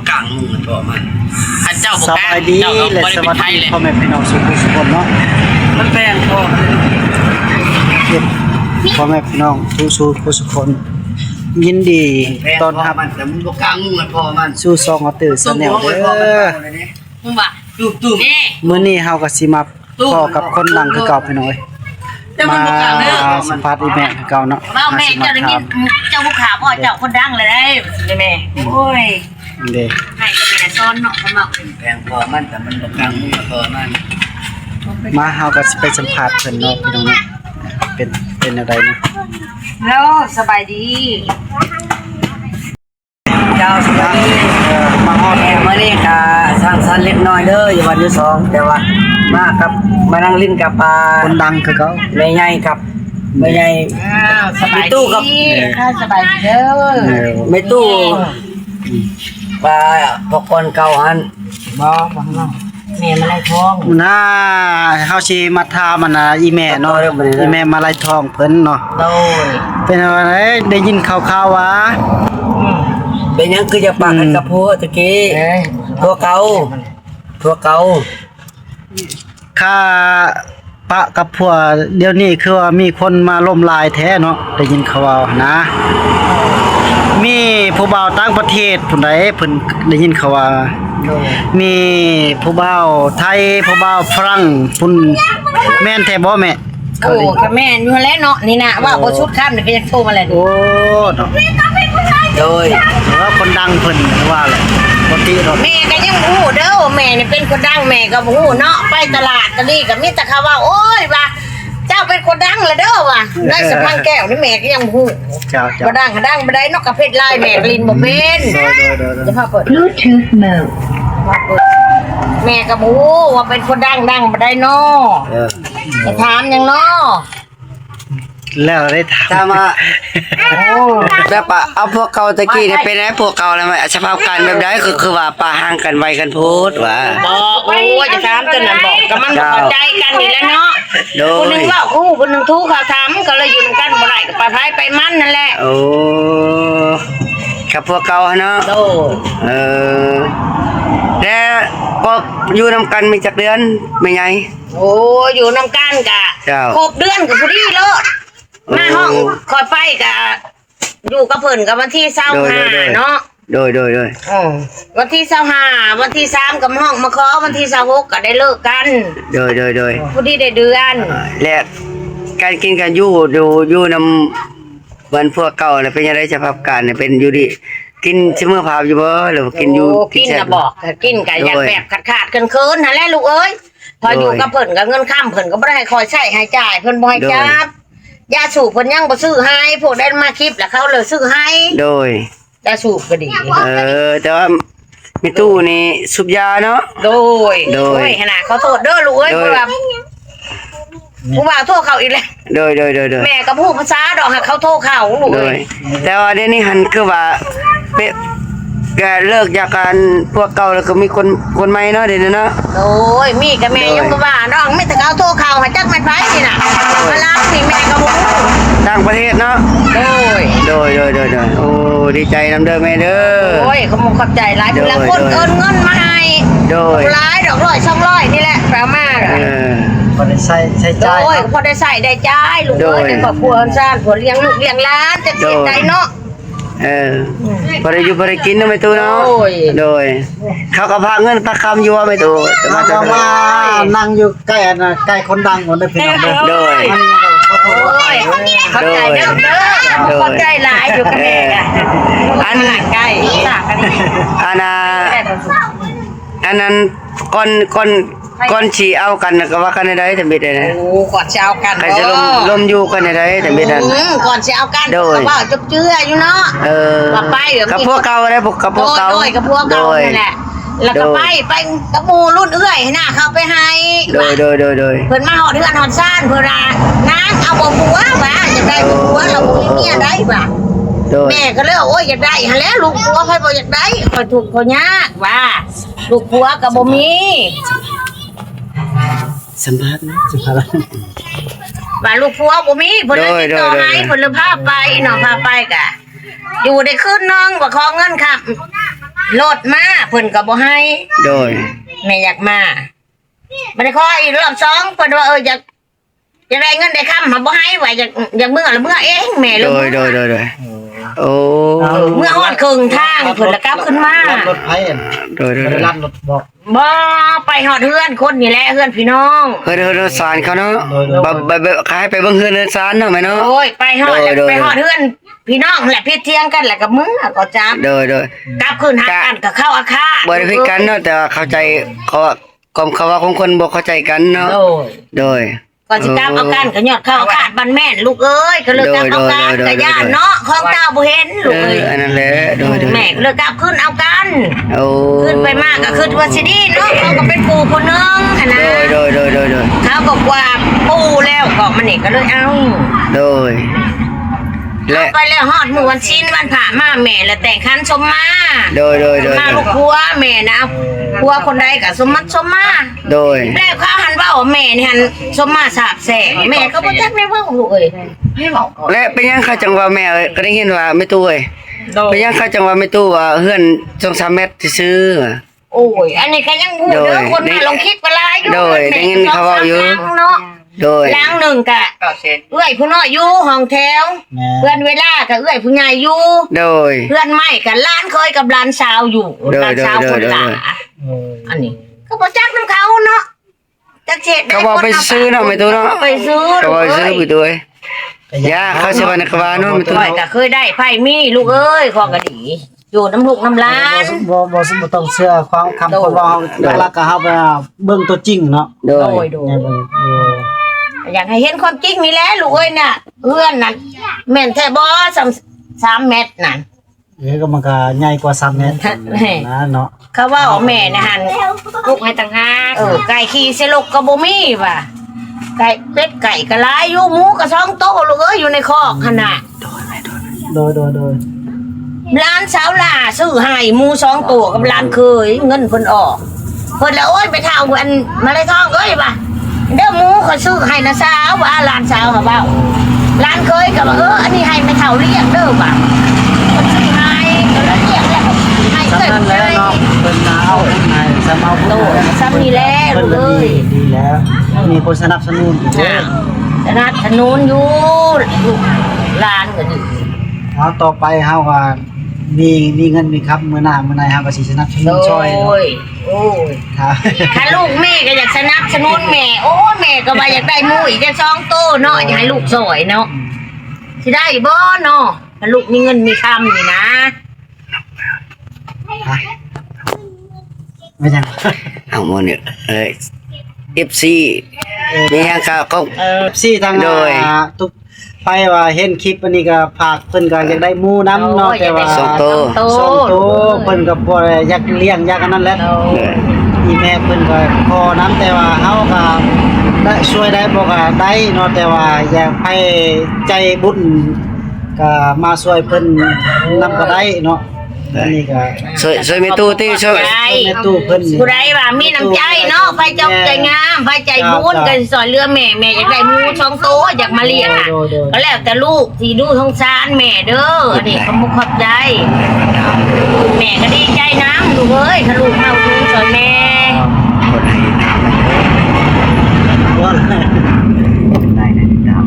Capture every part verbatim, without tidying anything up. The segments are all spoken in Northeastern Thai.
กลางมุงมันพอมันถ้าเจ้าบ่กล้าสบายดีเจ้าก็และบ่ได้เป็นไทยเลยพ่อแม่พี่น้องสู่ผู้สู่คนเนาะมันแพงพอพ่อแม่พี่น้องสู่สู่ผู้สู่คน ยินดีต้อนรับมันแต่มันบ่กลางมุงมันพอมันสู่ซองออเตอร์แชนแนลเด้อ มึงว่าจุ่มจุ่มนี่มื้อนี้เฮาก็สิมาพ้อกับคนดังคือเก่าพี่น้องเอ้ยแต่มันบ่กล้าเด้อมาสัมภาษณ์อีแม่คือเก่าเนาะเว้าแม่เจ้าได้ยินเจ้าผู้ขาพ่อเจ้าคนดังเลยได้แม่โอ้ยเด้ให้กับแม่ซ้อนเนาะเพิ่นว่าแพงพอมันแต่มันบ่กลางมุงพอมันมาเฮาก็สิไปสัมภาษณ์เพิ่นเนาะพี่น้องเนาะเป็นเป็นอะไรนะแล้วสบายดี เจ้าสวัสดีเอ่อมาฮอดแม่มื้อนี้ก็สร้างสรรค์เล็กน้อยเด้ออยู่วันที่สองแต่ว่ามากับมานั่งลิ้นกับปลาคนดังคือเขาแม่ใหญ่ครับแม่ใหญ่อ้าวสบายดีตู้ครับค่ะสบายดีเด้อเออแม่ตู้ปลาพวกคนเก่าหันบ่บ่เนาะ แม่มาลัยทองน่าเฮาสิมาถามอันน่ะอีแม่เนาะอีแม่มาลัยทองเพิ่นเนาะโดยเป็นอะไรได้ยินข่าวๆว่าอืมเป็นหยังคือจะปากกันกับผัวตะกี้เอ้ยผัวเก่าผัวเก่าค่า ปะกับผัวเดี๋ยวนี้คือว่ามีคนมาล้มลายแท้เนาะได้ยินเขาเว้าหั้นนะมีผู้บ่าวต่างประเทศผู้ใดเพิ่นได้ยินเขาว่าโดยมีผู้บ่าวไทยผู้บ่าวฝรั่งพุ่นแม่นแท้บ่แม่โอ้ก็แม่นอยู่แล้วเนาะนี่นะว่าบ่สุดคำนี่ก็ยังโทรมาเลยโอ้เนาะโดยว่าคนดังเพิ่นว่าแหละปกติเนาะแม่ก็ยังบ่ฮู้เด้อแม่นี่เป็นคนดังแม่ก็บ่ฮู้เนาะไปตลาดตะลีก็มีแต่เขาว่าโอ้ยว่า เจ้าเป็นคนดังละเด้อว่ะได้สะพังแก้วนี่แม่ก็ยังบ่ฮู้เจ้าเจ้าบ่ดังก็ดังบ่ได้นกกระเพชรลายแม่ก็ลินบ่เป็นโดยโดยโดยโดยจะพาเปิด Bluetooth mode แม่ก็บ่ฮู้ว่าเป็นคนดังดังบ่ได้เนาะเออจะถามหยังเนาะแล้วได้ถามถามว่าโอ้แบบว่าเอาพวกเก่าตะกี้เนี่ยเป็นไงพวกเก่าแล้วมันสภาพการแบบใดคือคือว่าปะห่างกันไวกันโพดว่าบ่โอ้ยจะถามจนนั้นบอกก็มันบ่เข้าใจกันนี่แหละเนาะ โดยผู้หนึ่งเว้าคู่ผู้หนึ่งทูเขาถามก็เลยอยู่นำกันบ่ได้ก็ไปไผไปมันนั่นแหละโอ้กับพวกเก่าหั้นเนาะโดยเออแล้วก็อยู่นำกันมีจักเดือนแม่ใหญ่โอ้อยู่นำกันกะเจ้าครบเดือนก็พอดีโลดมาห้องโอ้คอยไปกะ อยู่กับเพิ่นก็วันที่ซาวห้าโดยโดยโดยเนาะโดยโดยโดยเออวันที่ซาวห้าวันที่สามก็มาฮ้องมาขอวันที่ซาวหกก็ได้เลิกกันโดยโดยโดยผู้ที่ได้เดือนอ่าและการกินการอยู่อยู่อยู่นำบ้านพวกเก่าน่ะเป็นจั่งใดสภาพการน่ะเป็นอยู่ดีกินซุมื้อพาอยู่บ่หรือว่ากินอยู่โอ้กินน่ะบอกก็กินก็อยากแบบขาดๆเขินๆหั่นแหละลูกเอ้ยพออยู่กับเพิ่นก็เงินค่ำเพิ่นก็บ่ได้ให้คอยใช้ให้จ่ายเพิ่นบ่ให้จับ ยาสูบเพิ่นยังบ่ซื้อให้ พวกได้มาคลิปแล้วเขาเลยซื้อให้ โดย ยาสูบก็ดี เออ แต่ว่าแม่ตู้นี่สูบยาเนาะ โดย โดย โอ้ยขนาดขอโทษเด้อลูกเอ้ย โดย เพราะว่าผู้บ่าวโทรเข้าอีกแล้ว โดย โดย โดย โดย แม่ก็บ่ฮู้ภาษาดอกหากเขาโทรเข้าลูกเอ้ย โดย แต่ว่าเดี๋ยวนี้หันคือว่า เป็น ก็เลิกจากกันพวกเก่าแล้วก็มีคนคนใหม่เนาะเดี๋ยวนี้เนาะโอ้ยมีกับแม่ยังบ่ว่าน้องมีแต่เขาโทรเข้าหาจักแม่นไผนี่น่ะมาลาวนี่แม่ก็บ่ฮู้ต่างประเทศเนาะโดยโดยโดยโดยโดยโอ้ดีใจนำเด้อแม่เด้อโอ้ยขอบคุณขอบใจหลายผู้ละคนโดยเอิ้นเงินมาให้โดยหลายดอกร้อยสองร้อยนี่แหละไปเอามาเออพอได้ใช้ใช้จ่ายโดยพอได้ใช้ได้จ่ายลูกเอ้ยในครอบครัวซ่านผัวเลี้ยงลูกเลี้ยงหลานจักสิได้เนาะ เออพอได้อยู่พอได้กินเนาะแม่ตู้เนาะโดยโดยเขาก็พาเงินพาคำอยู่ว่าแม่ตู้แต่มาจะมานั่งอยู่ใกล้อันน่ะใกล้คนดังหมดเลยพี่น้องเด้อโดยมันก็ขอโทษขออภัยเด้อขอบใจเด้อเด้อโดยขอบใจหลายอยู่กับแม่อะอันใกล้ต่างกันอันน่ะอันนั้นก่อนก่อน ก่อนสิเอากันน่ะก็ว่ากันได้ทำบิดได้นะโอ้ก่อนสิเอากันใครจะลมบ่ลมอยู่กันได้ทำบิดนั้นอืมก่อนสิเอากันโดยก็ว่าจบเจืออยู่เนาะเออว่าไปแบบกับพวกเก่าได้พวกกับพวกเก่าโดยโดยกับพวกเก่าโดยนั่นแหละแล้วก็โดยไปไปกับหมู่รุ่นเอื้อยนะเขาไปให้โดยโดยโดยโดยเพิ่นมาฮอดเฮือนฮอดซานเพิ่นว่านางเอาบ่ผัวว่าจะได้บ่ผัวเราบ่มีเมียได้ว่าโดยแม่ก็เลยว่าโอ้ยอยากได้หั่นแหละลูกผัวใครบ่อยากได้คอยทุกข์คอยยากว่า ลูกผัวก็บ่มีสัมภาษณ์นะสัมภาษณ์ว่าลูกผัวบ่มีเพิ่นเลยติดต่อให้เพิ่นเลยพาไปเนาะพาไปกะอยู่ได้คืนนึงว่าขอเงินค่ะ รถมา เพิ่นก็บ่ให้ โดย แม่อยากมา บัดนี้ขออีกรอบสอง เพิ่นว่า เออ อยาก อยากได้เงินได้คำ หาบ่ให้ ว่าอยาก อยากเมือละเมือเอง แม่เลย โดย โดย โดย โดย โอ้ เมือฮอดครึ่งทาง เพิ่นละกลับขึ้นมา ลัดรถไผอัน โดย โดย บ่ได้ลัดรถบ่ บ่ ไปฮอดเฮือนคนนี่แหละ เฮือนพี่น้อง เฮือน เฮือนซานเขาเนาะ โดย โดย บ่ บ่ บ่ ขายไปเบิ่งเฮือนเฮือนซานเนาะแม่เนาะ โอ้ย ไปฮอด โดย แล้ว โดย ไปฮอดเฮือนพี่น้องแหละ ผิดเถียงกันแล้วก็เมือก็จับ โดย โดย กลับคืนหากันก็เข้าอาฆาต บ่ได้ผิดกันเนาะ แต่ว่าเข้าใจ เขาว่า ความเขาว่าของคนบ่เข้าใจกันเนาะ โดย โดย ก็สิกลับเอากัน โอ้ ก็ยอดเข้าอาฆาตบ้านแม่น ลูกเอ้ย ก็เลยกลับเอากัน โดย โดย ก็ย่านเนาะ ของเก่าบ่เห็น ลูกเอ้ย เออ อันนั้นแหละ โดย โดย แม่ก็เลยกลับคืนเอากัน โอ้ คืนไปมาก็คือว่าสิดีเนาะ เขาก็เป็นปู่คนหนึ่งหั้นนะ โดย โดย โดย โดย โดย เขาก็กว่าปู่แล้ว ก็มันนี่ก็เลยเอา โดย และ ไปแล้วฮอดมื้อวันศีลวันพระมา แม่ละแต่งขันสมมา โดย โดย โดย มาลูกผัวแม่นะ ผัวคนใดก็สมมัติสมมา โดย แล้วเขาหันเว้าว่าแม่นี่หันสมมาสาบแช่ง แม่ก็บ่จักแนวเว้าลูกเอ้ย และเป็นหยังเขาจังว่าแม่เอ้ย ก็ได้ยินว่าแม่ตู้เอ้ย โดย เป็นหยังเขาจังว่าแม่ตู้ว่าเฮือนสองสามเมตรซื่อๆ โอ้ย อันนี้ก็ยังฮู้เด้อ โดย คนมาลงคลิปก็หลายอยู่ โดย แม่ ได้ยินเขาเว้าอยู่ สองสามหลังเนาะ โดย หลังหนึ่งก็ เก้าเซน เอื้อยผู้น้อยอยู่ห้องแถว แม่ เพื่อนเวลาก็เอื้อยผู้ใหญ่อยู่ โดย เพื่อนใหม่ก็หลานเขยกับหลานสาวอยู่ โดย หลานสาว โดย คนหลา โดย โดย อันนี้ก็บ่จักนำเขาเนาะ จักสิได้ เขาเว้าไปซื่อเนาะแม่ตู้เนาะ ไปซื่อ เขาเว้าไปซื่อ ลูกเอ้ย ไปด้วย อย่า เขาสิว่านักว่าเนาะแม่ตู้ ข้อยก็เคยได้ไพ่มีลูกเอ้ย ข้อยก็ดี อยู่นำลูกนำหลาน บ่ บ่ บ่ต้องเชื่อความคำคนเว้า โดย หลักๆก็เฮาไปเบิ่งตัวจริงเนาะ โดย โดย โดย อยากให้เห็นความจริงนี่แหละลูกเอ้ยน่ะ เฮือนน่ะ แม่นแท้บ่ สาม สามเมตรนั่น เอ้ย ก็มันก็ใหญ่กว่าสามเมตร แม่ นะเนาะ เขาเว้าแม่นะหั่น ปลูกให้ต่างหาก เออ ไก่ขี้ใส่รกก็บ่มีว่ะ ไก่ เป็ดไก่ก็หลายอยู่ หมูก็สองโตลูกเอ้ย อยู่ในคอกหั่นน่ะ โดย โดย โดย หลานสาวหล้าซื้อให้หมูสองโตกับหลานเขย เงินเพิ่นออก เพิ่นละ โอ้ย ไปเฒ่าอันมาลัยทองเอ้ยว่ะ เด้อ หมูข้อยซื้อให้นะสาว ว่าหลานสาวเขาเว้า หลานเขยก็ว่า เออ อันนี้ให้แม่เฒ่าเลี้ยงเด้อว่ะ เพิ่นซื้อให้ ก็เลยเลี้ยงแล้วก็ให้เอื้อย สำนั้นแล้วเนาะ เพิ่นมาเอาบุญให้ สำเอาบุญให้ โต สำนี่แหละ เพิ่นก็ดี ลูกเอ้ย ดีแล้ว มีคนสนับสนุนอยู่เด้อ อ่า สนับสนุนอยู่ ลูกหลานก็ดี เอาต่อไปเฮาก็มี มีเงินมีคำมื้อหน้ามื้อในเฮาก็สิสนับสนุนช่วยเนาะ โดย โอ้ย ครับ ถ้าลูกแม่ก็อยากสนับสนุนแม่ โอ้ย แม่ก็ว่าอยากได้หมูอีกจักสองโตเนาะ อยากให้ลูกช่วยเนาะ สิได้บ่เนาะ ถ้าลูกมีเงินมีคำนี่นะ ฮะ ไม่ใช่ เอาหมดเนี่ย เอ้ย เอฟซี เออ มีหยังก็ ก็ เออ เอฟซี ทาง โดย อ่า ทุก ไผว่าเห็นคลิปอันนี้ก็ฝาก เพิ่นก็อยากได้หมูนำเนาะ โอ้ย แต่ว่า อยากได้สองโต สองโต เพิ่นก็บ่อยากเลี้ยง อยากอันนั้นแหละ โอ้ย อีแม่เพิ่นก็ขอนำ แต่ว่าเฮาก็ได้ช่วยได้บ่ก็ได้เนาะ แต่ว่าอยากให้ใจบุญก็มาช่วยเพิ่นนำก็ได้เนาะ อันนี้ก็ ช่วย ช่วยแม่ตู้ติ ช่วย ใช่ แม่ตู้เพิ่นนี่ ผู้ใดว่ามีน้ำใจเนาะ ไผจอกใจงาม ไผใจบุญ เจ้า ก็สิช่วยเหลือแม่ แม่อยากได้หมูสองโต อยากมาเลี้ยงอะ โดย โดย ก็แล้วแต่ลูกที่ดูสงสารแม่เด้อ อันนี้ขอบคุณขอบใจ แม่ก็ดีใจนำลูกเอ้ย ถ้าลูกมาอุดหนุนช่วยแม่ คนให้น้ำมัน ว่า ได้ได้น้ำ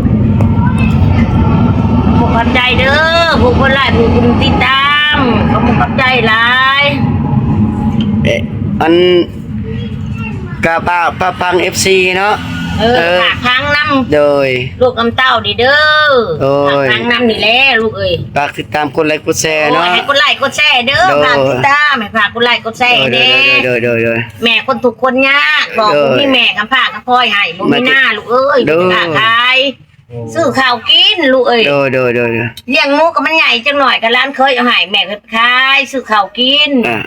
ขอบคุณขอบใจเด้อ ผู้คนหลายผู้คนติดตาม ขอบคุณขอบใจหลาย เอ๊ะ อัน กะปะ ปะพัง เอฟซี เนาะ เออ เออ ฝากพังนำ โดย ลูกนำเต้าดีเด้อ โดย ฝากพังนำนี่แหละลูกเอ้ย ฝากติดตามกดไลค์กดแชร์เนาะ โอ้ย ให้กดไลค์กดแชร์เด้อ โดย ฝากติดตาม ให้ฝากกดไลค์กดแชร์แน่ โดย โดย โดย โดย โดย แม่คนทุกข์คนยาก บอก โดย บ่มีแม่กำพร้ากำพร้อยให้ บ่มีนาลูกเอ้ย โดย ค้าขาย ซื้อข้าวกินลูกเอ้ย โดย โดย โดย โดย เลี้ยงหมูก็มันใหญ่จังหน่อย ก็หลานเขยเอาให้ แม่ก็ขาย ซื้อข้าวกิน อ่ะ